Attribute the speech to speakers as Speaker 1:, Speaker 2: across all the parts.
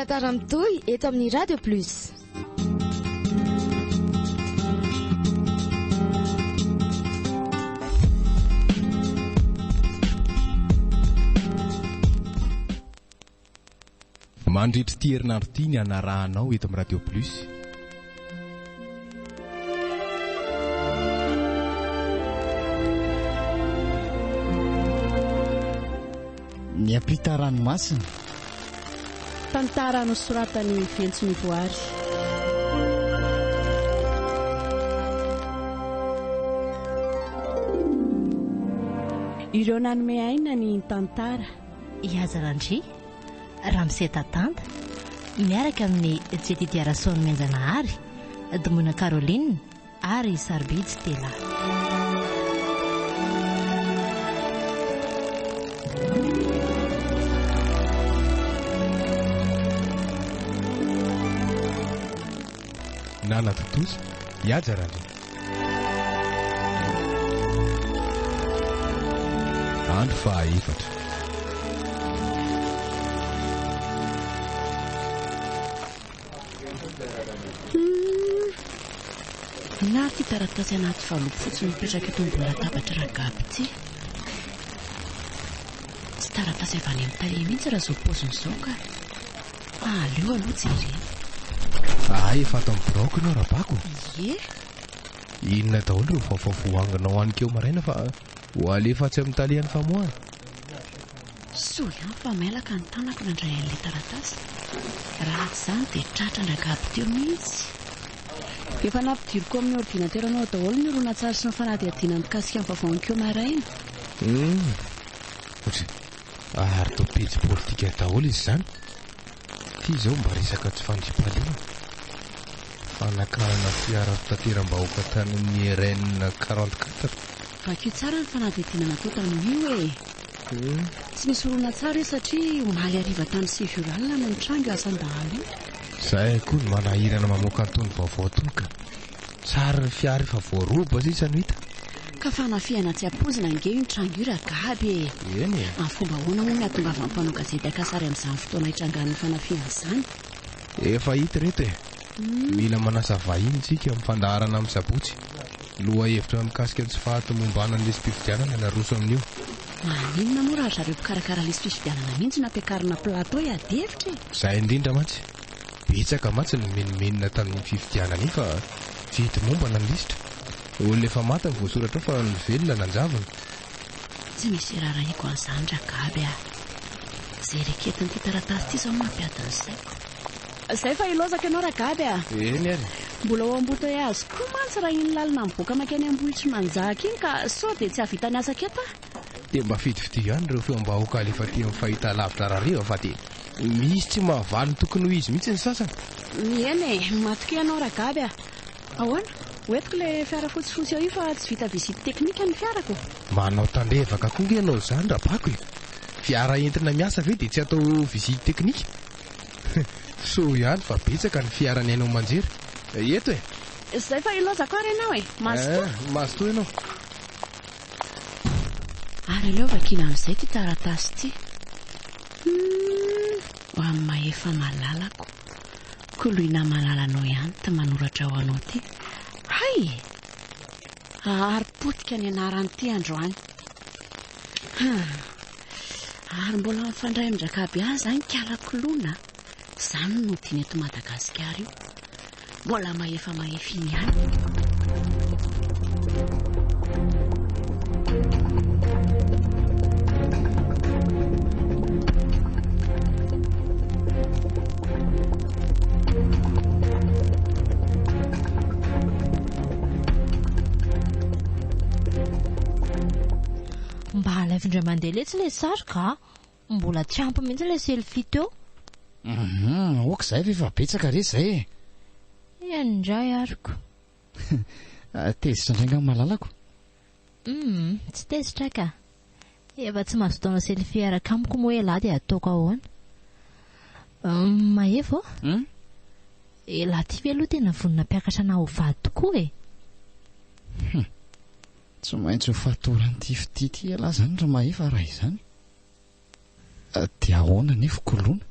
Speaker 1: Tantara mitohy eto amin'ny Radio Plus.
Speaker 2: Mandritra ity herinandro ity ny hanarahanao eto amin'ny Radio Plus.
Speaker 3: Niampita ranomasina.
Speaker 4: Tantara nosoratan'i Ventso Nivoary. Ireo nanome aina ny tantara.
Speaker 5: I Haja Randria, Ramose Tatanta, miaraka amin'i Jedidia Rasoamianjanahary, Domoina Caroline ary Sarobidy Stella.
Speaker 2: Nanatontosa i Haja Randria. Andro fahaefatra.
Speaker 4: Inona ary ity taratasy anaty valopy fotsy mipetraka eto ambony latabatra Ragaby ity? Tsy taratasy avy any amin'ny tale mihitsy raha izao paoziny izao ka. Fa aleo aloha jerena.
Speaker 2: Hay efa ato amin'ny biraoko ianao Rabako?
Speaker 4: Ie.
Speaker 2: Inona daholo ireo vaovao voaangonao anikeo maraina fa ho alefa atsy amin'ny tale any famoahana?
Speaker 4: Soa ihany fa mailaka ny tanako nandray an'ilay taratasy. Raha tsy izany dia tratran-dRagaby teo mihitsy. Efa nampidiriko amin'ny ordinateranao daholo ny horonantsary sy ny fanadihadiana mikasika ny vaovao anikeo maraina.
Speaker 2: Hum. Ary toa pejy politika daholo izy izany. Ity izao mba resaka tsy fandriampahalemana. Fanakahana fiara fitateram-bahoaka tany amin'ny RN 44.
Speaker 4: Vakio tsara ny fanadihadiana natao tamin'io e! Tsy misy horonantsary io satria omaly hariva tany 9 ora alina no nitranga io asan-dahalo io.
Speaker 2: Izay koa no manahirana mamoaka an'itony vaovao itony ka. Tsary ny fiara efa voaroba sisa no hita.
Speaker 4: Ka fanafihana tsy ampoizina ange io nitranga io Ragaby e!
Speaker 2: Eny e!
Speaker 4: Amin'ny fomba ahoana moa no hahatongavan'ny mpanao gazety haka sary amin'izany fotoana hitrangan'ny fanafihana izany?
Speaker 2: Efa hita ireto e! Mila manasa vahiny isika amin'ny fandaharana amin'ny sabotsy. Lohahevitra mikasika ny tsy fahatomombanan'ny lisi-pifidianana naroso amin'io.
Speaker 4: Maninona moa raha ry zareo mpikarakara lisi-pifidianana mihitsy no ampiakarina plateau hiady hevitra e!
Speaker 2: Izay indrindra mantsy. Betsaka mantsy ny nimenomenona tamin'iny fifidianana iny fa tsy hita mombana ny lisitra. Olona efa maty ny voasoratra ao fa ny velona nanjavona.
Speaker 4: Tsy misy irarahiako an'izany Ragaby a! Izay reketin'ity taratasy ity izao no mampiady ny saiko. Izay fa ilaozako ianao Ragaby a!
Speaker 2: Eny ary.
Speaker 4: Mbola ao embouteillage koa mantsy raha iny lalana mivoaka mankeny Ambohitrimanjaka iny ka sao dia tsy hahavita ny asako eto aho.
Speaker 2: Dia mba fidifidio ihany ireo feom-bahoaka alefa aty amin'ny fahitalavitra rariva fa dia misy tsy mahavaly ny tokony ho izy mihitsy ny sasany.
Speaker 4: Eny e, matokia ianao Ragaby a! Ahoana? Hoentiko ilay fiara fotsifotsy eo io fa tsy vita visite technique ny fiarako.
Speaker 2: Manao tandrevaka koa nge ianao izany Rabako e! Fiara entina miasa ve dia tsy atao visite technique? Soa ihany fa betsaka ny fiara ny haino aman-jery eto e!
Speaker 4: Izay fa ilaozako ary ianao e! Mazotoa!
Speaker 2: Eh, mazotoa ianao!
Speaker 4: Ary aleo vakiana amin'izay ity taratasy ity. Humm, ho an'i Mahefa malalako. Koloina malalanao ihany ity manoratra ho anao ity. Hay e! Ary potika ny anaran'ity androany. Hum, ary mbola mifandray amin-dRakaby ihany izany kala koloina a! Izany no tiany eto Madagasikara io. Mbola mahefa mahefa iny ihany.
Speaker 5: Mba alaivo indray mandeha letsy ilay sary ka! Mbola tsy ampy mihitsy ilay selfie teo.
Speaker 3: Hum, ok izay fa efa betsaka re izay e.
Speaker 5: Eny indray ariko.
Speaker 3: Tezitra indray angamba malalako.
Speaker 5: Hum, tsy tezitra ka. Efa tsy mazoto hanao selfie hiaraka amiko moa ialahy dia ataoko ahoana? Hum, Mahefa ô?
Speaker 3: Hum?
Speaker 5: Ialahy ity ve aloha tena vonona hampiakatra anà ho vady tokoa e?
Speaker 3: Hum, tsy maintsy ho fatoran'ity fitia ity ialahy izany ry Mahefa raha izany. Dia ahoana anefa Koloina?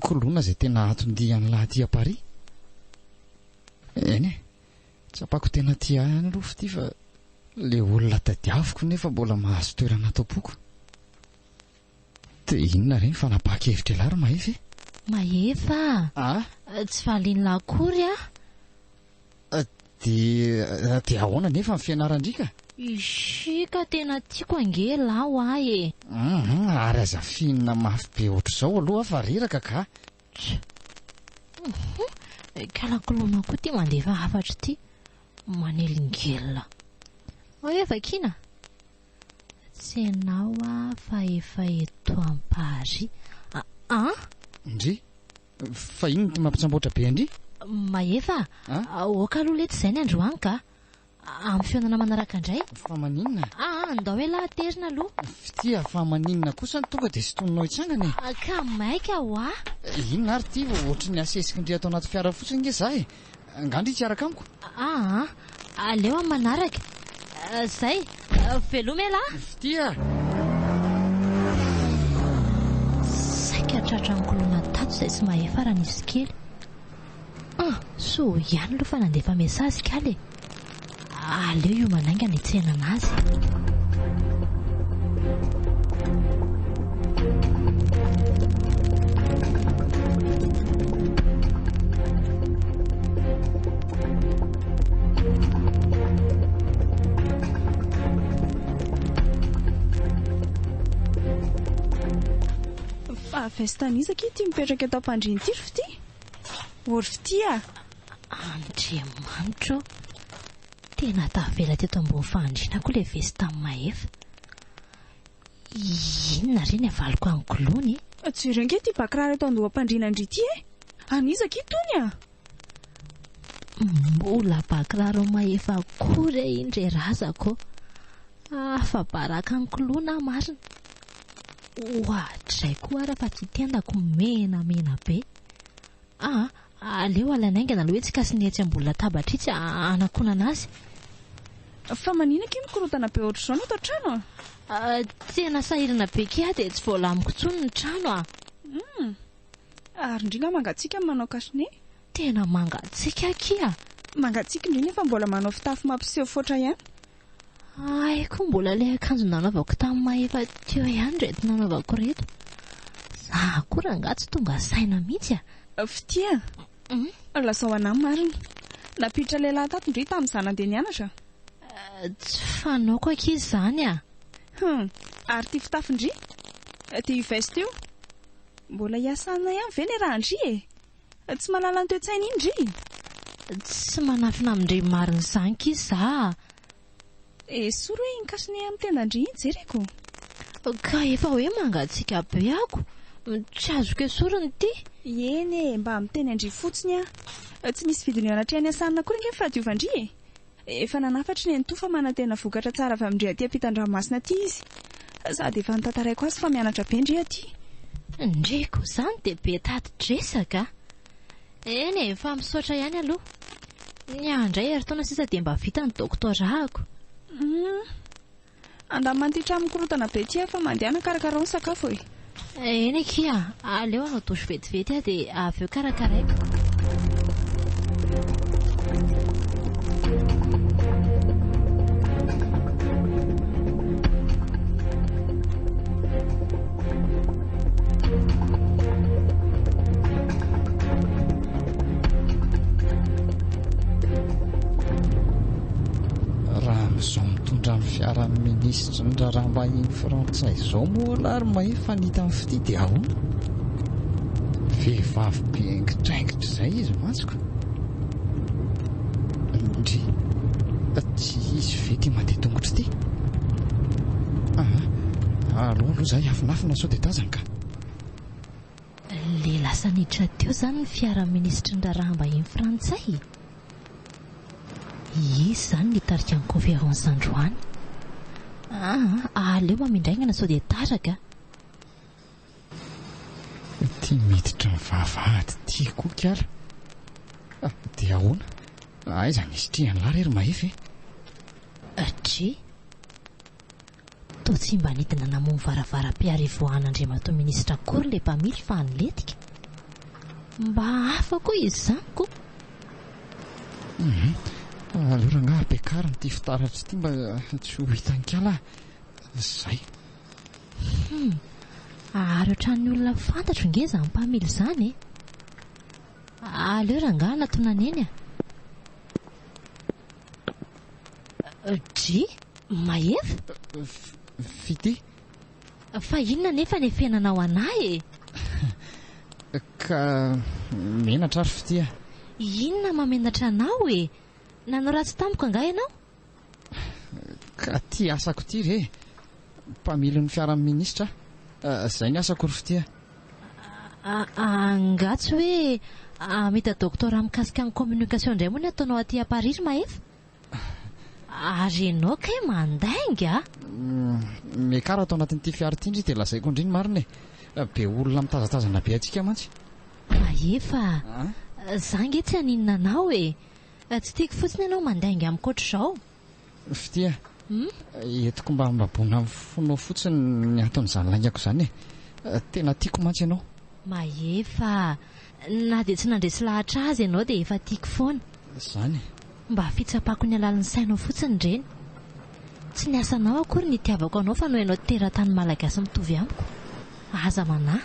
Speaker 3: Koloina izay tena anton-dian'lah aty à Paris. Eny e, tsapako tena tia ahy ihany aloha Fitia fa le olona tadiaviko nefa mbola mahazo toerana ato am-poko. Dia inona re ny fanapahan-kevitr'ialahy ry Mahefa e?
Speaker 5: Mahefa
Speaker 3: a!
Speaker 5: Tsy valian'lah akory aho.
Speaker 3: Dia dia ahoana nefa ny fianaran-dry ka?
Speaker 5: Ishii ka tena tiako ange elah hoa e!
Speaker 3: Hum ary aza fihinina mafy be ohatr'izao aloha fa reraka ka!
Speaker 5: Tch! Hum Ikalakolona koa ity mandefa hafatra ity. Manelingelina. Oe vakiana! Tsy enao aho fa efa eto am-Paris. An?
Speaker 3: Ndry! Fa inona ity mampitsamboatra be an-dry?
Speaker 5: Mahefa a! Ok aloha letsy izay ny androany ka! Amin'ny fihaonana manaraka indray.
Speaker 3: Fa maninona?
Speaker 5: Aa, ndao elah aterina aloha.
Speaker 3: Fitia, fa maninona kosa no tonga dia sintoninao hitsangana e?
Speaker 5: Ka maika hoa!
Speaker 3: Inona ary ity? Ohatry ny asesiky ndry ato anaty fiara fotsiny nge za e! Nga ndry tsy hiaraka amiko?
Speaker 5: Aa, aleo amin'ny manaraka. Zay, veloma elah!
Speaker 3: Fitia!
Speaker 5: Saika tratran'ny koloina tato izay sy Mahefa raha nisy kely. Ah! Soa ihany aloha fa nandefa message kally e! Aleo hiomana haingana hitsenana azy.
Speaker 6: Fa veste an'iza akia ity mipetraka eto am-pandriana ity ry Fitia? Ô ry Fitia a!
Speaker 5: Andriamanitra ô! Tena tavela teto ambony fahandriana koa ilay veste an'i Mahefa. Inona re ny havaliko an'i Glony
Speaker 6: e? Jereo ange ity bakiraro eto andoham-pandriana-ndry ity e! An'iza akia itony a?
Speaker 5: Mbola bakiraro an'i Mahefa koa re iny re razako ô! Afa-baraka an'i Koloina aho marina. Oadray koa ara fa ty tendako menamena be. Aa, aleo alaina haingana aloha etsy ka sy ny etsy ambony latabatra itsy hanakonana azy.
Speaker 6: Fa manina akia mikorontana be ohatr'izao ny ato an-trano
Speaker 5: a? Tena sahirana be kia dia tsy voalamiko intsony ny trano a!
Speaker 6: Humm! Ary ndry nga mangatsiaka ny manao cache-nez?
Speaker 5: Tena mangatsiaka akia!
Speaker 6: Mangatsiaka ndry nefa mbola manao fitafy mampiseho foatra ihany.
Speaker 5: Hay koa mbola ilay akanjo nanaovako tamin'ny mahefa teo ihany ireto nanaovako ireto. Za koa rangahy tsy tonga saina mihitsy
Speaker 6: a! Fitia, lazao anah marina. Nampiditra lehilahy tato ndry tamin'izaho nandeha nianatra?
Speaker 5: Tsy fanaoko akia izany a!
Speaker 6: Hum, ary ity fitafin-dry? Dia io veste io? Mbola hiasana ihany ve ny raha-ndry e? Tsy mahalala ny toe-tsaina iny ndry?
Speaker 5: Tsy manafina amin-dry marina izany kia za a!
Speaker 6: Esory hoe iny cache-nez amin'ny tendan-dry iny jereko.
Speaker 5: Ka efa hoe mangatsiaka be ako, tsy azoko esorina ity.
Speaker 6: Eny e, mba miteny an-dry fotsiny aho. Tsy misy vidiny eo anatrehan'i Hassan akory ange ny fahadiovan-dry e! Efa nanafatry nenitoa fa manantena vokatra tsara avy amin-dry aty ampitan-dranomasina aty izy. Sady efa notantaraiko azy fa mianatra be ndry aty.
Speaker 5: Ndry koa izany dia be tati-dresaka a! Eny e, fa misaotra ihany aloha. Ny ahy indray herintaona sisa dia mba vita ny doctorat-ko.
Speaker 6: Hum. Andamina an'ity trano mikorontana be ity aho fa mandehana karakarao ny sakafo e.
Speaker 5: Eny akia, aleo hanao douche vetivety aho dia avy eo karakaraiko.
Speaker 3: Raha amin'izao mitondra ny fiaran'ny minisitry ny raharaham-bahiny frantsay izao moa ialahy ry Mahefa ny hita amin'ny fitia dia ahoana? Vehivavy be haingitraingitra izay izy mantsy ka. Ndry, tsy izy ve ity mandeha tongotra ity? Aa, aleo aloha izaho hiafinafina sao dia tazany ka.
Speaker 5: Le lasa niditra teo izany ny fiaran'ny minisitry ny raharaham-bahiny frantsay? Izy izany nitarika ny conférence androany. Aa, aleo mamindra haingana sao dia tara ka.
Speaker 3: Ity miditra ny vavahady ity koa kala. Dia ahoana? Aiza ny hisitrihan'lah re ry Mahefa e?
Speaker 5: Dry. Toa tsy mba nidina namoha ny varavaram-piara ivoahan'Andriamatoa Minisitra akory ilay mpamily fa nilentika. Mba hafa koa izy izany ko.
Speaker 3: Hum, aleo rangahy ampiakarina ity fitaratra ity mba tsy ho hitan'i kala. Zay.
Speaker 5: Hum, ary ohatran'ny olona fantatro nge izany mpamily izany e. Aleo rangahy hanatona neny a. Dry, Mahefa?
Speaker 3: Fitia.
Speaker 5: Fa inona anefa ny efenanao anah e?
Speaker 3: Ka menatra ary Fitia.
Speaker 5: Inona mahamenatra anao e? Nanao ratsy tamiko angaha ianao?
Speaker 3: Ka ty asako ty re e! Mpamilin'ny fiaran'ny minisitra aho. Zay ny asako ry Fitia.
Speaker 5: Angaha tsy hoe hamita doctorat mikasika ny communication indray moa ny ataonao aty à Paris ry Mahefa? Ary ianao kay mandainga a!
Speaker 3: Miakara ato anatin'ity fiara ity ndry dia lazaiko ndry ny marina e! Be olona mitazatazana be antsika mantsy.
Speaker 5: Mahefa a! Za nge tsy haninona anao e! Tsy tiako fotsiny ianao mandainga amiko ohatr'izao.
Speaker 3: Fitia, entiko mba hambaboana ny fonao fotsiny ny anton'izany laingako izany e! Tena tiako mantsy ianao.
Speaker 5: Mahefa a! Na dia tsy nandresy lahatra azy ianao dia efa tiako foana.
Speaker 3: Izany e!
Speaker 5: Mba fitsapako ny halalin'ny sainao fotsiny ireny. Tsy ny asanao akory no itiavako anao fa noho ianao teratany malagasy mitovy amiko. Aza manahy.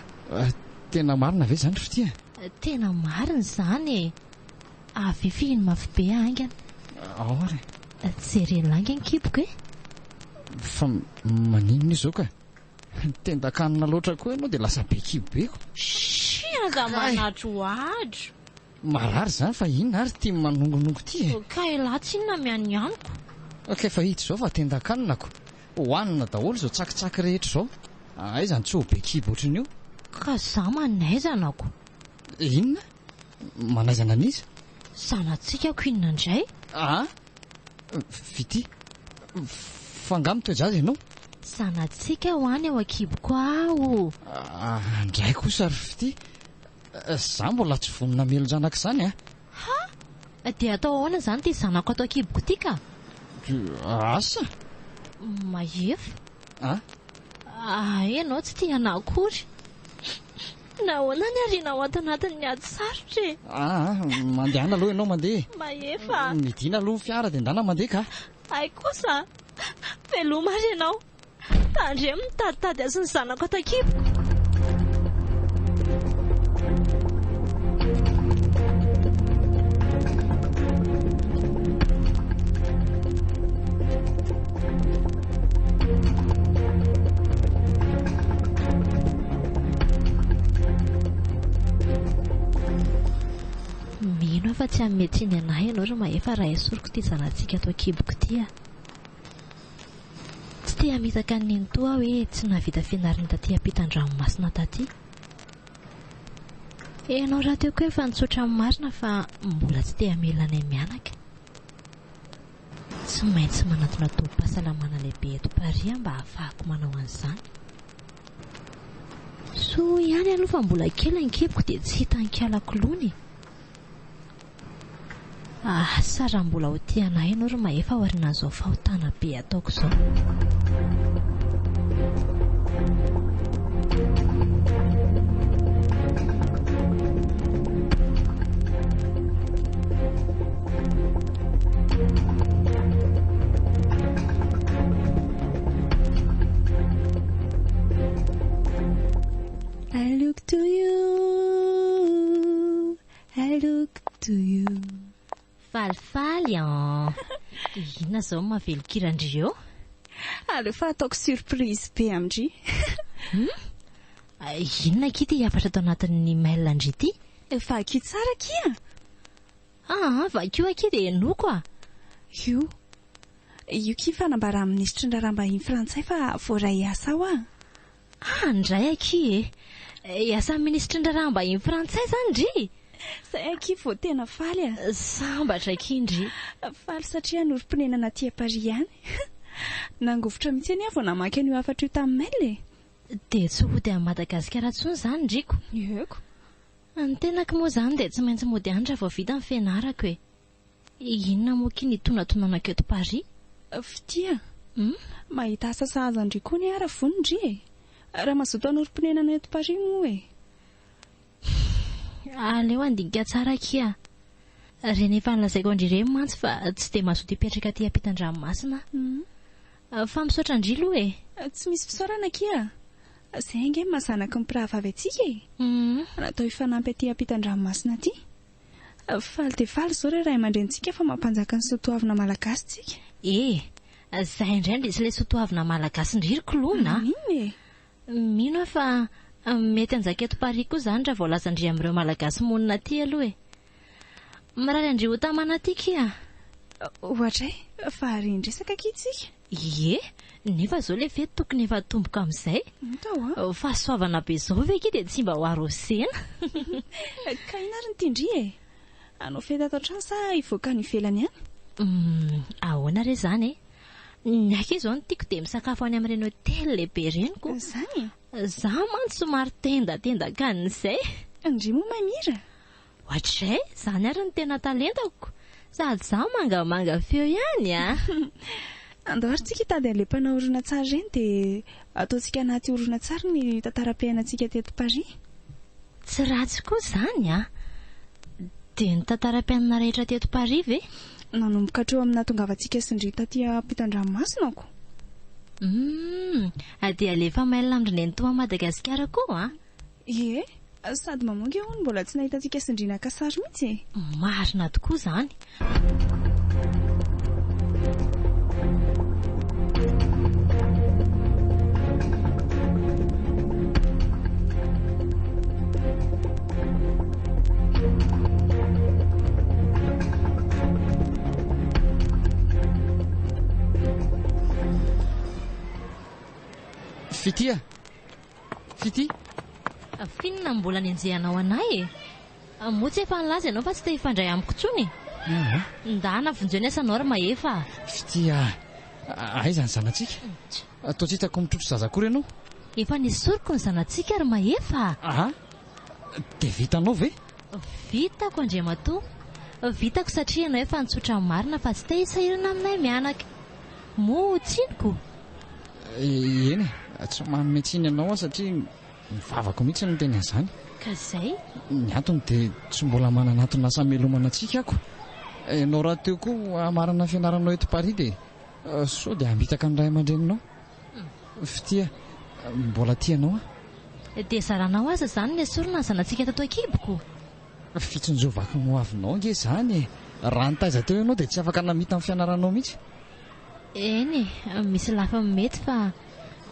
Speaker 3: Tena marina ve izany ry Fitia?
Speaker 5: Tena marina izany e! Avia fihino mafy be haingana.
Speaker 3: Ao ary
Speaker 5: e. Jereo lainga ny kiboko e.
Speaker 3: Fa maninona izao ka? Tendan-kanina loatra koa ianao dia lasa be kibo be ko.
Speaker 5: Shhh aza manadrohadro.
Speaker 3: Marary izany fa inona ary ity manongonongo ity e?
Speaker 5: Ka elah tsinona mianianiko.
Speaker 3: Ka efa hita izao fa tendan-kanina ko. Hohanina daholo izao tsakitsaky rehetra izao. Aiza no tsy ho be kibo ohatran'io?
Speaker 5: Ka za manaizana ko.
Speaker 3: Inona? Manaizana an'iza?
Speaker 5: Zanatsika ko inona indray?
Speaker 3: Aa! Fitia, fa angaha mitoe-jaza ianao?
Speaker 5: Zanatsika ho any ao an-kiboko ao.
Speaker 3: Andray kosa ry Fitia, za mbola tsy vonona hamelon-janaka izany a!
Speaker 5: Ha! Dia atao ahoana izany ity zanako ato an-kiboko ity ka?
Speaker 3: Asa!
Speaker 5: Mahefa.
Speaker 3: A?
Speaker 5: Ah, ianao tsy tia anà akory. Nahoana ny arinao ato anatin'ny ady sarotra e?
Speaker 3: Aa, mandehana aloha ianao mandeha e.
Speaker 5: Mahefa a!
Speaker 3: Midina aloha ny fiara dia ndana mandeha ka.
Speaker 5: Hay kosa a! Veloma ary ianao. Tandremo mitaditady azy ny zanako ato an-kiboko. Mino aho fa tsy hanome tsiny an'ahy ianao ry Mahefa raha esoriko ity zanatsika ato an-kiboko ity a. Tsy te hamitaka an'i Nenitoa aho hoe tsy nahavita fianarana taty ampitan-dranomasina taty. Ianao rahateo koa efa nitsotra ny marina fa mbola tsy te hamelona anay mianaka. Tsy maintsy manantona tobim-pahasalamana lehibe eto Paris aho mba hahafahako manao an'izany. Soa ihany aloha fa mbola kely ny kiboko dia tsy hitan'ny kialakolony e! Asa raha mbola ho tia anah ianao ry Mahefa aorianan'izao fahotana be ataoko izao.
Speaker 6: I look to you, I look to you.
Speaker 5: Falifaly an! Inona izao no mahavelon-kira an-dry eo?
Speaker 6: Aleo fa ataoko surprise be amin-dry.
Speaker 5: Hum? Inona akia ity hafatra ato anatin'ny mail an-dry ity?
Speaker 6: Vakio tsara akia!
Speaker 5: Aa, vakio akia dia henoiko a!
Speaker 6: Io. Io kia fanambaran'ny minisitry ny raharaham-bahiny frantsay fa voaray hiasa ao aho.
Speaker 5: Ah, ndray akia e! Hiasan'ny minisitry ny raharaham-bahiny frantsay izany ndry?
Speaker 6: Zay akia vao tena faly a!
Speaker 5: Sambatra akia ndry!
Speaker 6: Faly satria hanorim-ponenana aty Paris ihany. Nangovitra mihitsy anie aho vao namaky an'io hafatra io tamin'ny mail e!
Speaker 5: Dia tsy hody any Madagasikara intsony izany ndriko?
Speaker 6: Eko.
Speaker 5: Ny tenako moa izany dia tsy maintsy mody any raha vao vita ny fianarako e! Inona moa akia ny tonantonanako eto Paris?
Speaker 6: Fitia, mahita asa sahaza an-dry koa anie aho raha vonona ndry e! Raha mazoto hanorim-ponenana eto Paris moa e!
Speaker 5: Aleo handinika tsara akia. Ireny efa nolazaiko an-dry ireny mantsy fa tsy dia mazoto hipetraka aty ampitan-dranomasina aho. Fa misaotra an-dry aloha e.
Speaker 6: Tsy misy fisaorana akia. Izay ange ny maha zanaky ny mpirahavavy antsika e. Natao hifanampy aty ampitan-dranomasina aty. Faly dia faly izao ireo ray aman-drenintsika fa mampanjaka ny soatoavina malagasy tsika.
Speaker 5: E! Izay indray ndry ilay soatoavina malagasy ndry ry Koloina a!
Speaker 6: Maninona e?
Speaker 5: Mino aho fa mety hanjaka eto Paris koa izany raha voalazan-dry amin'ireo malagasy monina aty aloha e! Mirary an-dry ho tamana aty kia!
Speaker 6: Ohatray, fa haren-dresaka akia tsika?
Speaker 5: Ie, nefa izao ilay fety tokony efa hatomboka amin'izay.
Speaker 6: Atao
Speaker 5: a! Fahasoavana be izao ve akia dia tsy mba ho arosena?
Speaker 6: Ka inona ary ny tian-dry e? Hanao fety ato an-trano sa hivoaka any ivelany any?
Speaker 5: Humm, ahoana re izany e? Ny ahy izao ny tiako dia misakafo any amin'ireny hotely lehibe ireny ko.
Speaker 6: Izany
Speaker 5: e? Za mantsy somary tendatenda-kanina izay.
Speaker 6: Ndry moa mahay mihira?
Speaker 5: Ohatrizay, izany ary no tena talentako. Sady za mangamanga feo ihany a!
Speaker 6: Andao ary tsika hitady an'ilay mpanao horonantsary ireny dia ataontsika anaty horonantsary ny tantaram-piainantsika teto Paris.
Speaker 5: Tsy ratsy koa izany a! Dia ny tantaram-piainana rehetra teto Paris ve?
Speaker 6: Nanomboka hatreo amin'ny nahatongavantsika sy ndry taty ampitan-dranomasina ko.
Speaker 5: Humm! Dia alefa mail amin-dry nenitoa Madagasikara koa a!
Speaker 6: Ie, sady mamongy hono mbola tsy nahita antsika sy ndry naka sary mihitsy e!
Speaker 5: Marina tokoa izany!
Speaker 3: Fitia! Fitia!
Speaker 5: F'inona no mbola nenjehanao anay e? Moa tsy efa nilaza ianao fa tsy te hifandray amiko intsony e?
Speaker 3: Aa.
Speaker 5: Ndana vonjeo ny asanao ry Mahefa a!
Speaker 3: Fitia a! Aiza ny zanatsika? Toa tsy hitako mitrotro zaza akory ianao?
Speaker 5: Efa nesoriko ny zanatsika ry Mahefa a!
Speaker 3: Aa! Dia vitanao ve?
Speaker 5: Vitako Andriamatoa! Vitako satria ianao efa nitsotra ny marina fa tsy te hisahirana aminay mianaka. Moa ho tsiniko?
Speaker 3: Eny e! Tsy manome tsiny anao aho satria Ny vavako mihitsy no niteny an'izany.
Speaker 5: Ka izay?
Speaker 3: Ny antony dia tsy mbola manana anton'asa hamelomana antsika ako. Ianao rahateo koa hamarana ny fianaranao eto Paris dia sao dia hamitaka ny ray aman-dreninao. Fitia, mbola tia anao aho.
Speaker 5: Dia zaranao aza izany nesorina ny zanatsika tato an-kiboko?
Speaker 3: Fitsinjovako ny hoavinao ange izany e! Raha nitaiza teo ianao dia tsy afaka namita ny fianaranao mihitsy.
Speaker 5: Eny e, misy lafiny mety fa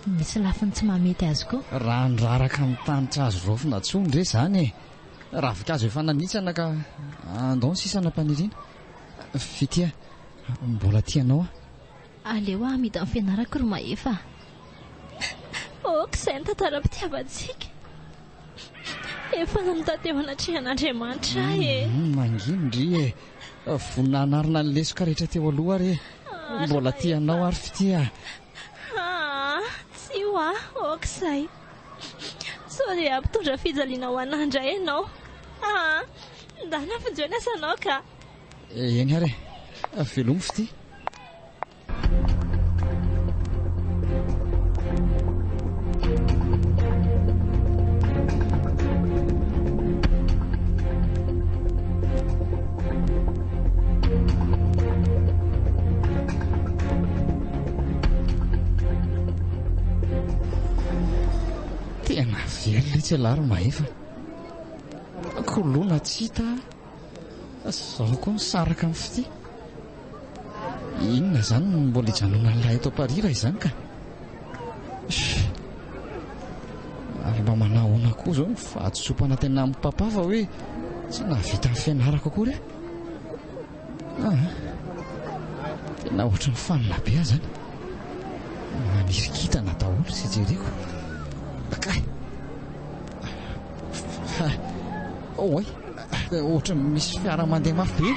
Speaker 5: misy lafiny tsy mahamety azy koa.
Speaker 3: Rano raraka amin'ny tany tsy azo raofina intsony re izany e! Ravinkazo efa nanitsana ka andao ny sisa nampaniriana. Fitia, mbola tia anao aho.
Speaker 5: Aleo aho hamita ny fianarako ry Mahefa a! Ok izay ny tantaram-pitiavantsika. Efa nanota teo anatrehan'Andriamanitra aho e!
Speaker 3: Manginy ndry e! Vonona hanarina ny lesoka rehetra teo aloha ary e! Mbola tia anao ary Fitia a!
Speaker 5: Aa! Tsy ho ahy, ok izay. Sao dia hampitondra fijaliana ho anà indray ianao. Aa! Ndana vonjeo ny asanao ka!
Speaker 3: Eny ary e! Velomy Fitia. Tena very letsy ialahy ry Mahefa. Koloina tsy hita, zao koa misaraka amin'ny fitia. Inona izany no mbola hijanonan'ilay eto Paris raha izany ka? Ary mba manahoana koa izao ny fahadisoam-panantenan'i papa fa hoe tsy nahavita ny fianarako akory aho. Ah, tena ohatran'ny fanina be aho izany. Maniry kintana daholo izay jereko. Kay! Oay! Ohatran'ny misy fiara mandeha mafy be.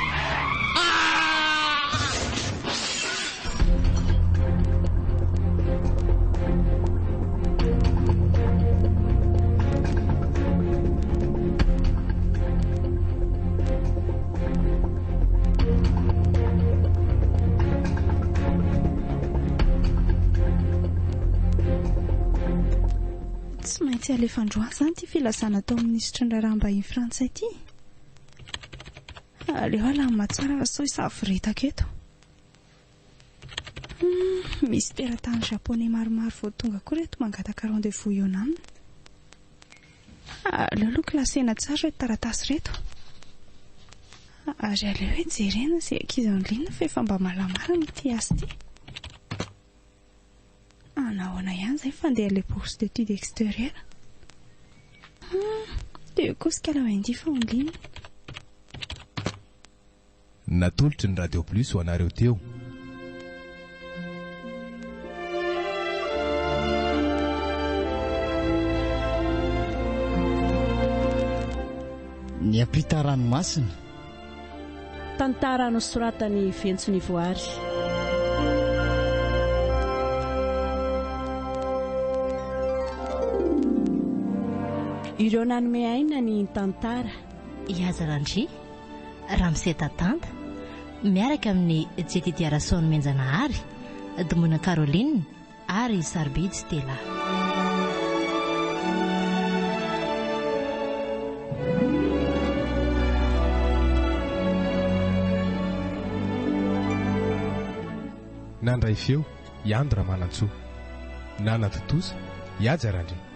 Speaker 6: Tsy maintsy maintsy alefa androany izany ity filazana atao amin'ny minisitry ny raharaham-bahiny frantsay ity. Aleo alamina tsara fa sao hisavoritaka eto. Hum, misy teratany japonais maromaro vao tonga koa ireto mangataka rendez-vous hihaona aminy. Aleo aloha klasena tsara ireto taratasy ireto. Ary aleo hoe jerena izay ankizy en ligne fa efa mba malamalana ity asa ity. Anahoana ihany izay fandeha ilay bourse d'études extérieures. Hum, dia eo koa Scala Wendy fa en ligne.
Speaker 2: Natolotry ny Radio Plus ho anareo teo.
Speaker 3: Niampita ranomasina.
Speaker 4: Tantara nosoratan'i Ventso Nivoary. Ireo nanome aina ny tantara.
Speaker 5: I Haja Randria, Ramose Tatanta, miaraka amin'i Jedidia Rasoanomenjanahary, Domoina Caroline ary Sarobidy Stella.
Speaker 2: Nandray feo i Andry Ramanantsoa. Nanatontosa i Haja Randria.